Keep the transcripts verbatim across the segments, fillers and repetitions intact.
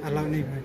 Allow nahi bhai.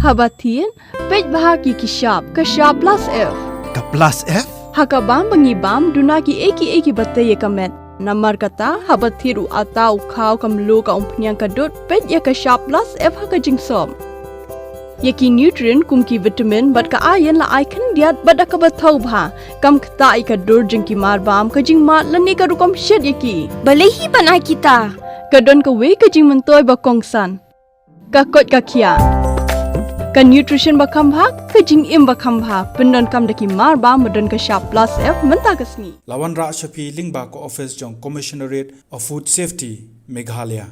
Haba thied, peit bha ïa ki shap, ka shap plus F. Ka plus F? Ha ka bam ba ngi bam, duna kiei kiei kiba tei ïa ka met. Namar kata, haba thied u atta, u khaw, ka mluh, ka umphniang, ka dud, peit ïa ka shap plus F ha ka jingsop. Ïa ki nutrient kum ki vitamin bad ka iron la ai khyndiat bad da kaba thaw bha. Kam ktah ïa ka dur jong ki marbam, ka jingmad lane ka rukom shet ïa ki. Balei hi ban ai kita? Ka don kawei ka jingmyntoi ba kongsan. Ka koit ka khiah. Ka nutrition ba kham bha, ka jingim ba kham bha. Pyndonkam da ki marbam ba don ka shap plus F mynta ka sngi. La wanrah sha phi lyngba ka office jong Commissionerate of Food Safety, Meghalaya.